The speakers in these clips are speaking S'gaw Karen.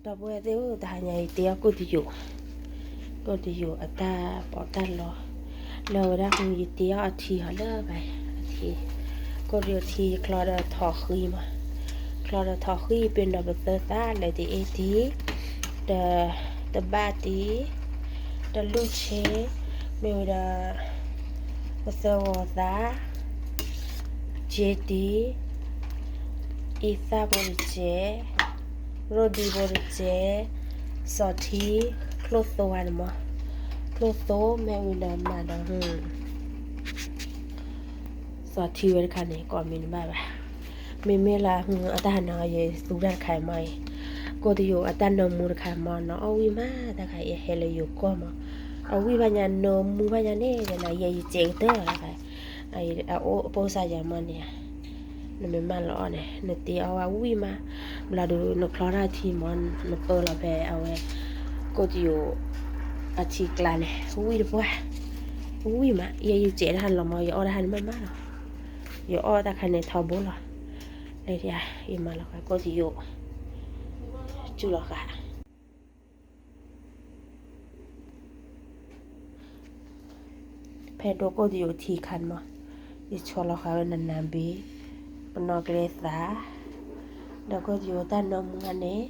ဒီပုၢ်ဝဲၢ်သ့ၣ်ဧၢ, တဟါညါယတ့အီၣ်ကိၣ်တယိာ်, ကိၣ်တယိာ်အတၢ်ပီးတၢ်လီ, လၢအဝဲဒၣ်ဟူယတ့အီၣ်အထံဟီလၢဘၣ်အထံ, ကိၣ်တယိာ်ထံယချီဒီးထိးဃံမး, ချီဒီးထိးဃံပ့ၤနီၣ်ပသၢသၣ်လၢတအ့ၣ်တံၢ်, ဒီးတဘၣ်တံၢ်, တလူၢ်ဆ့, မ့ၢ်ဝဲဒီး ပသၢဂီၤသၣ်, က့တံၢ်, အံသၣ်ဖိတကဲး, ရိဒံဖိတကဲး, စီၤထံ, ချိၣ်သိဝဲန့ၣ်မး, ချိၣ်သိမ့ၢ်ဝံၤဒီးမၤဒီး စီၤထံဝဲတခါန့ၣ် ကိးမံၤတဘၣ်ဘၣ်. မ့မ့ၢ်လၢအတၢ်ဟးနၤအီၤ ယသူတၢ်တခါအံၤမးအံၤ, ကိၣ်တယိာ်အတၢ်နၢမူတခါမး နအီၣ်ဝံၣ်မး တၢ်ခါအံၤအဟဲလၢယိၤကီၢ်မး, အဝံၣ်ဘၣ်ညါ နၢမူဘၣ်ညါန့ၣ် ယဲယစဲးကတၢၢ်လီၤတခါ, အအိၣ်အပိၢ်စါယၤမးန့ၣ် နမ့ၢ်မၤလီၤအီၣ်န့ၣ် နတ့အီၣ်ဝဲဝံၣ်မး, ဘျီဒီးနချီထီၣ်ထံမး နပၢလီၤဖဲအဝဲ ကိၣ်တယိာ်အထံကျါန့ၣ် ဝံၣ်တပှၢ်, ဝံၣ်မး ယဲယစဲးတၢ်ဟးလီၤမး ယအီၣ်တၢ်ဟးန့ၣ်မးမးလီၤ, ယအီၣ်တၢ်ခါန့ၣ်ထီဘိလီၤ, လၢယမၤလီၤဃာ်ကိၣ်တယိာ် စူၢ်လီၤဃာ် ဖဲဒိကိၣ်တယိာ်ထံခါန့ၣ်မး, ယဆီလီၤဃာ်ဝဲနနၢ်ဘ့ၣ်, ပနီၣ်ကျဲသၣ်, ဒီးကိၣ်တယိာ်တၢ်နၢမူခါန့ၣ်,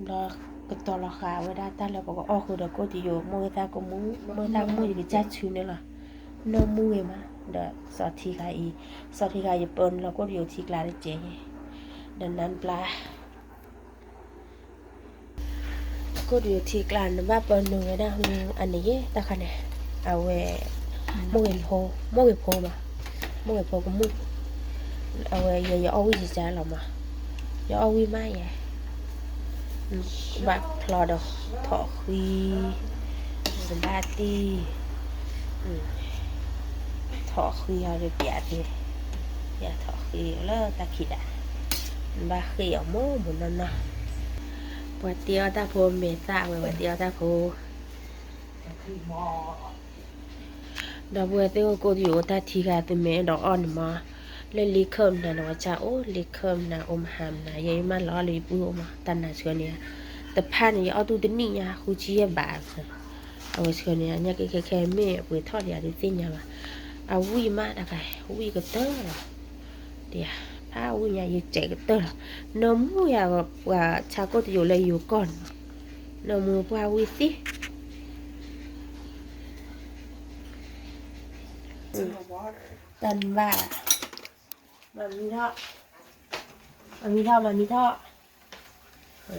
ဒီးကတီၤလီၤဃာ်ဝဲဒၣ်တၢ်လၢပကအီၣ်ဃုာ်ဒီးကိၣ်တယိာ် မိၢ်ဂ့ၤသၣ်ကမူ, မိၢ်ဂ့ၤသၣ်ကမူယကစၢ်ဆူန့ၣ်လီၤ, နၢမူဂ့ၤမး, ဒီးစီၤထံခါအံၤ, စီၤထံခါယပၢနုာ်လီၤကိၣ်တယိာ်ထံကျါတကဲး, ဒီးနၢ်ပျၢ် ကိၣ်တယိာ်ထံကျါ နဘၣ်ပၢနုာ်ဝဲဒၣ် အန့ၣ်ယဲ တၢ်ခါန့ၣ်, အဝဲ, မိၢ်ဂ့ၤဖိ, မိၢ်ဂ့ၤဖိမး, မိၢ်ဂ့ၤဖိကမူၣ်, အဝဲယဲယအီၣ်ဝံၣ်ယကါလီၤမး, ယအီၣ်ဝံၣ်မးယဲ, ဘၣ်ဖျီဒီးထိးဃံ, တဘၣ်တံၢ်, ထိးဃံအီၤဒီးပျးသု, ပျးထိးဃံအီၤလၢတၢ်ခံးဒၣ်, ဘၣ်ဃ့ၢ်အီၤမိၢ်မိၢ်နီၢ်နီၢ်, ပှၤတ့အီၣ်တၢ်ဖိမဲာ်သၣ်ဝဲ ပှၤတ့အီၣ်တၢ်ဖိ ဒီပုၢ်ဝဲၢ်သ့ၣ်ဧၢ ကိၣ်တယိာ်အိၣ်တၢ်ထံခါ သုမ့ၢ်အဲၣ်ဒိးအီၣ်န့ၣ်မး, လၢလ့ခၢၣ်မနုၤန့ၣ် ဝဲဆၣ်အိၣ် လ့ခၢၣ်မနုၤ အိၣ်မဟါမနုၤ ယဲယမၢလီၤအီၣ်လၢယပုၢ်အိၣ်မး တၢ်နါဆှၢန့ၣ်ဧါ, တဖၣ်န့ၣ် ယအီၣ်တူၢ်တနံၣ်ညါ ဃုဆံယဲၢ်ဘး, အဝဲဆှၢန့ၣ် ညၣ်က့ခဲခဲမ့ၢ်အပှ့ၤထီၣ်ဒံးယၤဒုးသ့ၣ်ညါဘၣ်, အဝံၣ်မးတခါ ဝံၣ်ကတၢၢ်လီၤ, ဖးဝံၣ်ညါယစဲးကတၢၢ်လီၤ, နၢမူယၤပှၤဆါကိၣ်တယိာ်လၢယိၤကီၢ်န့ၣ်, နၢမူပှၢ်ဝံၣ်သ့ တၢ်နဘၣ်, မၤမံထီၣ်, မၤမံထီၣ် မၤမံထီၣ်, ထီ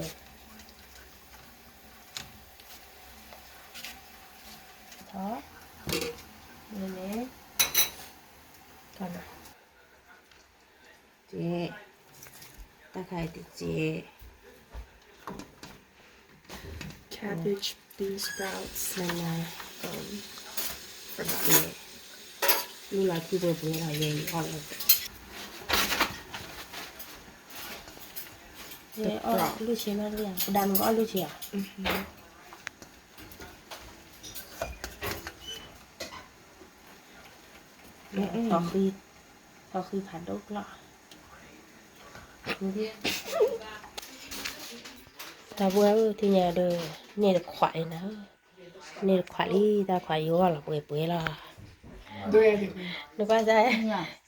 ၣ်, န့ၣ်, ထီၣ်နၤ, ကဲ, တၢ်ခါအံၤတကဲ Cabbage, bean sprouts, နၤနၤ, um, forgot. လူလီၤထံပှဲၤပှဲၤလီၤ ယဲအီၣ်လီၤ, ယအီၣ်လူၢ်ဆံမးတဂ့ၤ, ပဒၣ်မုၢ်ကအီၣ်လူၢ်ဆံဧါ, ထီၣ်ဃံ, ထီၣ်ဃံဖးဒိၣ်ကျီၢ် ဒီပုၢ်ဝဲၢ်ဧၢ ထံၣ်ညါဒီး န့ၢ်တခွးလံနၤဧၢ, န့ၢ်တခွးလံ တၢ်ခွးယဂီၢ်လီၤပှဲၤပှဲၤလီၤ, နကွၢ်စၢ်,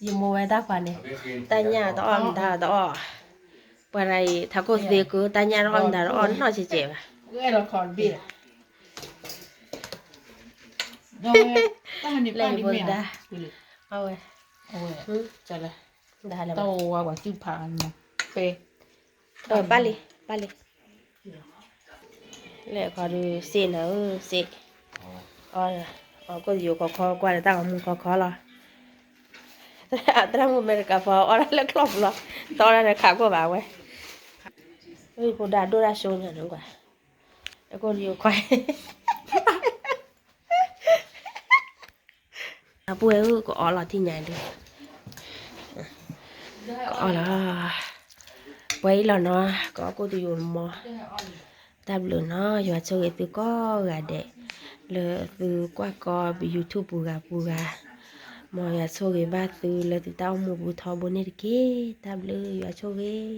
ယမိၢ်ဝဲတၢ်ခွးန့ၣ်, တၢ်ညၣ်တအီၣ်မတၤတအီၣ်, ပှၤတဂၤအံၤ ထးခိၣ်သ့ကိး တၢ်ညၣ်တအီၣ်မတၤတအီၣ်နီၢ်ကဲကဲဘၣ်, လၢယဖိတဒါ, အဝဲ, တၢ်ဝဲဝါပှၤစုဖး, ပဲ, ပၢ်လံ, ပၢ်လံ, လဲၤခီဒုးစ့ၣ်နၤဧၢ စ့ၣ်, အီၣ်ကိၣ်ယိၤခီခီကွၢ်ဒီးတၢ်ဂီၤမူခီခီလီၤ, သရၣ်မုၣ်အမဲရကၤဖိအီၣ်ဒၣ်လၢကျီၢ်ပူၤလီၤ, တအီၣ်ဒၣ်လၢခးခိၣ်ဘၣ်ဝဲ, အဖိဒါဒိၣ်ဒၣ်စိညါန့ၣ်ကွၢ်, အကိၣ်ယိၤခွါ အပုၢ်ဝဲၢ်ဧၢ ကအီၣ်လီၤထံၣ်ညါဒုး, ကအီၣ်လီၤ, ပှၤအံၤလီၤနီၤ ကအီၣ်ကိၣ်တယိၤမီၤ, တၢ်ဘျုးနီၤ ယွၤဆိၣ်ဂ့ၤသုကိးဂၤဒဲး, လၢသုကွၢ်ကီ ပ YouTube ပူၤဂၤပူၤဂၤ, မ်ယွၤဆိၣ်ဂ့ၤဘၣ်သုလၢသုတၢ်အိၣ်မူပူၤထီဘိန့ၣ်တက့ၢ်, တၢ်ဘျုးယွၤဆိၣ်ဂ့ၤ